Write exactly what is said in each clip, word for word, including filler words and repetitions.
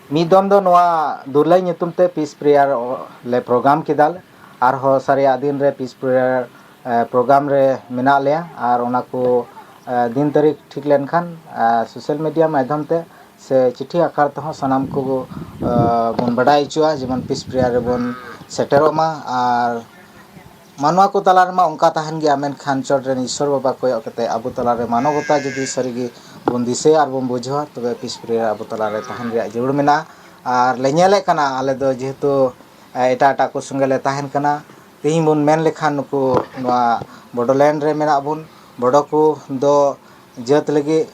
ᱢᱤᱫ ᱫᱚᱢ ᱫᱚ ᱱᱚᱣᱟ ᱫᱩᱨᱞᱟᱹᱭ ᱧᱩᱛᱩᱢ ᱛᱮ peace prayer ᱞᱮ program ᱠᱮᱫᱟ ᱞᱮ᱾ ᱟᱨᱦᱚᱸ ᱥᱟᱨᱮᱭᱟᱜ ᱫᱤᱱ ᱨᱮ peace prayer, ᱮ, program ᱨᱮ ᱢᱮᱱᱟᱜ ᱞᱮᱭᱟ᱾ ᱟᱨ ᱚᱱᱟ ᱠᱚ, ᱮ, ᱫᱤᱱ ᱛᱟᱹᱨᱤᱠᱷ ᱴᱷᱤᱠ ᱞᱮᱱᱠᱷᱟᱱ, ᱮ, social media ᱢᱟᱫᱽᱫᱷᱚᱢ ᱛᱮ ᱥᱮ ᱪᱤᱴᱷᱤ ᱟᱠᱟᱨ ᱛᱮᱦᱚᱸ ᱥᱟᱱᱟᱢ ᱠᱚ, ᱮ, ᱵᱚᱱ ᱵᱟᱰᱟᱭ ᱦᱚᱪᱚᱜᱼᱟ᱾ ᱡᱮᱢᱚᱱ peace prayer ᱨᱮᱵᱚᱱ ᱥᱮᱴᱮᱨᱚᱜ ᱢᱟ᱾ ᱟᱨ ᱢᱟᱱᱣᱟ ᱠᱚ ᱛᱟᱞᱟ ᱨᱮᱢᱟ ᱚᱱᱠᱟ ᱛᱟᱦᱮᱱ ᱜᱮᱭᱟ, ᱢᱮᱱᱠᱷᱟᱱ ᱪᱚᱴ ᱨᱮᱱ ᱤᱥᱥᱚᱨ ᱵᱟᱵᱟ ᱠᱚᱭᱚᱜ ᱠᱟᱛᱮ ᱟᱵᱚ ᱛᱟᱞᱟ ᱨᱮ ᱢᱟᱱᱚᱵᱚᱛᱟ ᱡᱩᱫᱤ ᱥᱟᱹᱨᱤ ᱜᱮ ᱵᱚᱱ ᱫᱤᱥᱟᱹᱭᱟ ᱟᱨ ᱵᱚᱱ ᱵᱩᱡᱷᱟᱹᱣᱟ, ᱛᱚᱵᱮ peace prayer ᱟᱵᱚ ᱛᱟᱞᱟ ᱨᱮ ᱛᱟᱦᱮᱱ ᱨᱮᱭᱟᱜ ᱡᱟᱹᱨᱩᱲ ᱢᱮᱱᱟᱜᱼᱟ᱾ ᱟᱨ ᱞᱮ ᱧᱮᱞᱮᱫ ᱠᱟᱱᱟ, ᱟᱞᱮ ᱫᱚ ᱡᱮᱦᱮᱛᱩ, ᱮ, ᱮᱴᱟᱜ ᱮᱴᱟᱜ ᱠᱚ ᱥᱚᱸᱜᱮ ᱞᱮ ᱛᱟᱦᱮᱱ ᱠᱟᱱᱟ, ᱛᱮᱦᱮᱧ ᱵᱚᱱ ᱢᱮᱱ ᱞᱮᱠᱷᱟᱱ ᱱᱩᱠᱩ ᱱᱚᱣᱟ ᱵᱚᱰᱳᱞᱮᱱᱰ ᱨᱮ ᱢᱮᱱᱟᱜ ᱵᱚᱱ, ᱵᱚᱰᱳ ᱠᱚ ᱫᱚ ᱡᱟᱹᱛ ᱞᱟᱹᱜᱤᱫ,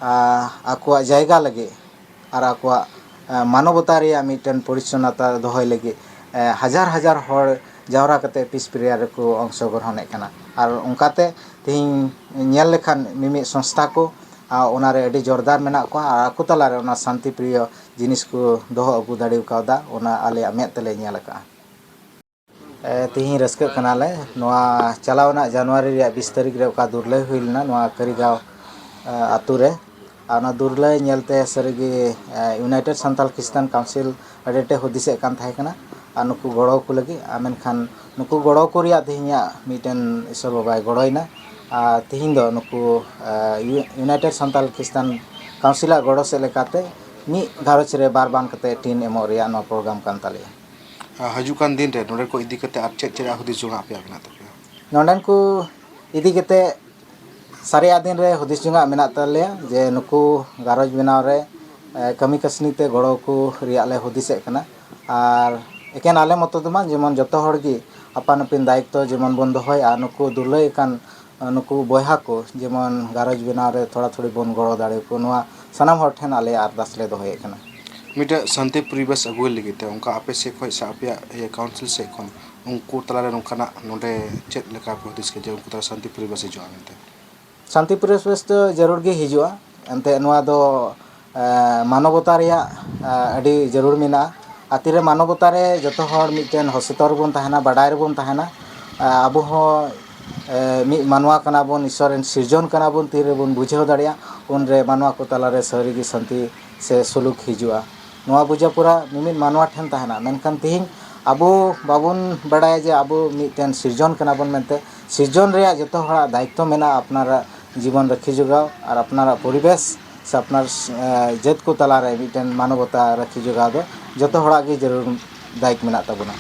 ᱟ, ᱟᱠᱚᱣᱟᱜ ᱡᱟᱭᱜᱟ ᱞᱟᱹᱜᱤᱫ ᱟᱨ ᱟᱠᱚᱣᱟᱜ, ᱮ, ᱢᱟᱱᱚᱵᱚᱛᱟ ᱨᱮᱭᱟᱜ ᱢᱤᱫᱴᱮᱱ ᱯᱚᱨᱤᱪᱷᱚᱱᱱᱚᱛᱟ ᱫᱚᱦᱚᱭ ᱞᱟᱹᱜᱤᱫ, ᱮ, ᱦᱟᱡᱟᱨ ᱦᱟᱡᱟᱨ ᱦᱚᱲ ᱡᱟᱣᱨᱟ ᱠᱟᱛᱮ peace prayer ᱨᱮᱠᱚ ᱚᱝᱥᱚᱜᱨᱚᱦᱚᱱᱮᱫ ᱠᱟᱱᱟ᱾ ᱟᱨ ᱚᱱᱠᱟᱛᱮ ᱛᱮᱦᱮᱧ ᱧᱮᱞ ᱞᱮᱠᱷᱟᱱ ᱢᱤᱢᱤᱫ ᱥᱚᱝᱥᱛᱷᱟ ᱠᱚ, ᱟ, ᱚᱱᱟᱨᱮ ᱟᱹᱰᱤ ᱡᱳᱨᱫᱟᱨ ᱢᱮᱱᱟᱜ ᱠᱚᱣᱟ ᱟᱨ ᱟᱠᱚ ᱛᱟᱞᱟᱨᱮ ᱚᱱᱟ ᱥᱟᱱᱛᱤ ᱯᱨᱤᱭᱚ ᱡᱤᱱᱤᱥ ᱠᱚ ᱫᱚᱦᱚ ᱟᱹᱜᱩ ᱫᱟᱲᱮ ᱠᱟᱣᱫᱟ, ᱚᱱᱟ ᱟᱞᱮᱭᱟᱜ ᱢᱮᱫ ᱛᱮᱞᱮ ᱧᱮᱞ ᱟᱠᱟᱫᱼᱟ᱾ ᱮ, ᱛᱮᱦᱮᱧ ᱨᱟᱹᱥᱠᱟᱹᱜ ᱠᱟᱱᱟᱞᱮ᱾ ᱱᱚᱣᱟ ᱪᱟᱞᱟᱣᱱᱟ ᱡᱟᱱᱩᱣᱟᱨᱤ ᱨᱮᱭᱟᱜ ᱵᱤᱥ ᱛᱟᱹᱨᱤᱠᱷ ᱨᱮ ᱚᱠᱟ ᱫᱩᱨᱞᱟᱹᱭ ᱦᱩᱭ ᱞᱮᱱᱟ ᱱᱚᱣᱟ ᱠᱟᱹᱨᱤᱜᱟᱶ, ᱮ, ᱟᱛᱳ ᱨᱮ, ᱟᱨ ᱚᱱᱟ ᱫᱩᱨᱞᱟᱹᱭ ᱧᱮᱞᱛᱮ ᱥᱟᱹᱨᱤᱜᱮ, ᱮ, United Santal Christian Council ᱟᱹᱰᱤ ᱟᱸᱴᱮ ᱦᱩᱫᱤᱥᱮᱫ ᱠᱟᱱ ᱛᱟᱦᱮᱸ ᱠᱟᱱᱟ ᱟᱨ ᱱᱩᱠᱩ ᱜᱚᱲᱚ ᱠᱚ ᱞᱟᱹᱜᱤᱫ᱾ ᱟᱨ ᱢᱮᱱᱠᱷᱟᱱ ᱱᱩᱠᱩ ᱜᱚᱲᱚ ᱠᱚ ᱨᱮᱭᱟᱜ ᱛᱮᱦᱮᱧᱟᱜ ᱢᱤᱫᱴᱮᱱ ᱤᱥᱚᱨ ᱵᱟᱵᱟᱭ ᱜᱚᱲᱚᱭᱮᱱᱟ᱾ ᱟᱨ ᱛᱮᱦᱮᱧ ᱫᱚ ᱱᱩᱠᱩ, ᱮ, United Santal Christian Council ᱟᱜ ᱜᱚᱲᱚ ᱥᱮᱫ ᱞᱮᱠᱟᱛᱮ ᱢᱤᱫ ᱜᱷᱟᱨᱚᱸᱡᱽ ᱨᱮ ᱵᱟᱨ ᱵᱟᱱ ᱠᱟᱛᱮ ᱴᱤᱱ ᱮᱢᱚᱜ ᱨᱮᱭᱟᱜ ᱱᱚᱣᱟ program ᱠᱟᱱ ᱛᱟᱞᱮᱭᱟ᱾ ᱟᱨ ᱦᱤᱡᱩᱜ ᱠᱟᱱ ᱫᱤᱱ ᱨᱮ ᱱᱚᱰᱮ ᱠᱚ ᱤᱫᱤ ᱠᱟᱛᱮ ᱟᱨ ᱪᱮᱫ ᱪᱮᱫ ᱦᱩᱫᱤᱥ ᱡᱚᱝᱟᱜ ᱟᱯᱮᱭᱟᱜ ᱢᱮᱱᱟᱜ ᱛᱟᱯᱮᱭᱟ? ᱱᱚᱰᱮᱱ ᱠᱚ ᱤᱫᱤ ᱠᱟᱛᱮ ᱥᱟᱨᱮᱭᱟᱜ ᱫᱤᱱ ᱨᱮ ᱦᱩᱫᱤᱥ ᱡᱚᱝᱟᱜ ᱢᱮᱱᱟᱜ ᱛᱟᱞᱮᱭᱟ ᱡᱮ ᱱᱩᱠᱩ ᱜᱷᱟᱨᱚᱸᱡᱽ ᱵᱮᱱᱟᱣ ᱨᱮ, ᱮ, ᱠᱟᱹᱢᱤ ᱠᱟᱹᱥᱱᱤ ᱛᱮ ᱜᱚᱲᱚ ᱠᱚ ᱨᱮᱭᱟᱜ ᱞᱮ ᱦᱩᱫᱤᱥᱮᱫ ᱠᱟᱱᱟ᱾ ᱟᱨ ᱮᱠᱮᱱ ᱟᱞᱮ ᱢᱚᱛᱚ ᱫᱚ ᱵᱟᱝ, ᱡᱮᱢᱚᱱ ᱡᱚᱛᱚ ᱦᱚᱲ ᱜᱮ ᱟᱯᱟᱱ ᱟᱹᱯᱤᱱ ᱫᱟᱭᱤᱛᱛᱚ ᱡᱮᱢᱚᱱ ᱵᱚᱱ ᱫᱚᱦᱚᱭᱟ, ᱱᱩᱠᱩ ᱫᱩᱨᱞᱟᱹᱭ ᱟᱠᱟᱱ, ᱮ, ᱱᱩᱠᱩ ᱵᱚᱭᱦᱟ ᱠᱚ ᱡᱮᱢᱚᱱ ᱜᱷᱟᱨᱚᱸᱡᱽ ᱵᱮᱱᱟᱣ ᱨᱮ ᱛᱷᱚᱲᱟ ᱛᱷᱚᱲᱤ ᱵᱚᱱ ᱜᱚᱲᱚ ᱫᱟᱲᱮᱭᱟᱠᱚ, ᱱᱚᱣᱟ ᱥᱟᱱᱟᱢ ᱦᱚᱲ ᱴᱷᱮᱱ ᱟᱞᱮᱭᱟᱜ ᱟᱨᱫᱟᱥ ᱞᱮ ᱫᱚᱦᱚᱭᱮᱫ ᱠᱟᱱᱟ᱾ ᱢᱤᱫᱴᱮᱡ ᱥᱟᱱᱛᱤ ᱯᱚᱨᱤᱵᱮᱥ ᱟᱹᱜᱩᱭ ᱞᱟᱹᱜᱤᱫ ᱛᱮ ᱚᱱᱠᱟ ᱟᱯᱮ ᱥᱮᱫ ᱠᱷᱚᱱ ᱥᱮ ᱟᱯᱮᱭᱟᱜ ᱤᱭᱟᱹ council ᱥᱮᱫ ᱠᱷᱚᱱ ᱩᱱᱠᱩ ᱛᱟᱞᱟᱨᱮ ᱱᱚᱝᱠᱟᱱᱟᱜ ᱱᱚᱰᱮ ᱪᱮᱫ ᱞᱮᱠᱟ ᱯᱮ ᱦᱩᱫᱤᱥ ᱠᱮᱫᱟ ᱡᱮ ᱩᱱᱠᱩ ᱛᱟᱞᱟ ᱥᱟᱱᱛᱤ ᱯᱚᱨᱤᱵᱮᱥ ᱦᱤᱡᱩᱜᱼᱟ ᱢᱮᱱᱛᱮ? ᱥᱟᱱᱛᱤ ᱯᱚᱨᱤᱵᱮᱥ ᱫᱚ ᱡᱟᱹᱨᱩᱲ ᱜᱮ ᱦᱤᱡᱩᱜᱼᱟ᱾ ᱮᱱᱛᱮᱫ ᱱᱚᱣᱟ ᱫᱚ, ᱮ, ᱢᱟᱱᱚᱵᱚᱛᱟ ᱨᱮᱭᱟᱜ, ᱮ, ᱟᱹᱰᱤ ᱡᱟᱹᱨᱩᱲ ᱢᱮᱱᱟᱜᱼᱟ᱾ ᱟᱨ ᱛᱤᱨᱮ ᱢᱟᱱᱚᱵᱚᱛᱟ ᱨᱮ ᱡᱚᱛᱚ ᱦᱚᱲ ᱢᱤᱫᱴᱮᱱ ᱦᱚᱥᱮᱛᱚᱱ ᱨᱮᱵᱚᱱ ᱛᱟᱦᱮᱱᱟ, ᱵᱟᱰᱟᱭ ᱨᱮᱵᱚᱱ ᱛᱟᱦᱮᱱᱟ, ᱮ, ᱟᱵᱚ ᱦᱚᱸ, ᱮ, ᱢᱤᱫ ᱢᱟᱱᱣᱟ ᱠᱟᱱᱟ ᱵᱚᱱ, ᱤᱥᱥᱚᱨ ᱨᱮᱱ ᱥᱤᱨᱡᱚᱱ ᱠᱟᱱᱟ ᱵᱚᱱ, ᱛᱤᱨᱮᱵᱚᱱ ᱵᱩᱡᱷᱟᱹᱣ ᱫᱟᱲᱮᱭᱟᱜᱼᱟ, ᱩᱱᱨᱮ ᱢᱟᱱᱣᱟ ᱠᱚ ᱛᱟᱞᱟᱨᱮ ᱥᱟᱹᱨᱤᱜᱮ ᱥᱟᱱᱛᱤ ᱥᱮ ᱥᱩᱞᱩᱠ ᱦᱤᱡᱩᱜᱼᱟ᱾ ᱱᱚᱣᱟ ᱵᱩᱡᱷᱟᱹᱣ ᱯᱩᱨᱟ ᱢᱤᱢᱤᱫ ᱢᱟᱱᱣᱟ ᱴᱷᱮᱱ ᱛᱟᱦᱮᱱᱟ, ᱢᱮᱱᱠᱷᱟᱱ ᱛᱮᱦᱮᱧ ᱟᱵᱚ ᱵᱟᱵᱚᱱ ᱵᱟᱲᱟᱭᱟ ᱡᱮ ᱟᱵᱚ ᱢᱤᱫᱴᱮᱱ ᱥᱤᱨᱡᱚᱱ ᱠᱟᱱᱟ ᱵᱚᱱ ᱢᱮᱱᱛᱮ᱾ ᱥᱤᱨᱡᱚᱱ ᱨᱮᱭᱟᱜ ᱡᱚᱛᱚ ᱦᱚᱲᱟᱜ ᱫᱟᱭᱤᱛᱛᱚ ᱢᱮᱱᱟᱜᱼᱟ, ᱟᱯᱱᱟᱨᱟᱜ ᱡᱤᱵᱚᱱ ᱨᱟᱹᱠᱷᱤ ᱡᱚᱜᱟᱣ ᱟᱨ ᱟᱯᱱᱟᱨᱟᱜ ᱯᱚᱨᱤᱵᱮᱥ ᱥᱮ ᱟᱯᱱᱟᱨ, ᱮ, ᱡᱟᱹᱛ ᱠᱚ ᱛᱟᱞᱟᱨᱮ ᱢᱤᱫᱴᱮᱱ ᱢᱟᱱᱚᱵᱚᱛᱟ ᱨᱟᱹᱠᱷᱤ ᱡᱚᱜᱟᱣ ᱫᱚ ᱡᱚᱛᱚ ᱦᱚᱲᱟᱜ ᱜᱮ ᱡᱟᱹᱨᱩᱲ ᱫᱟᱭᱤᱛ ᱢᱮᱱᱟᱜ ᱛᱟᱵᱚᱱᱟ᱾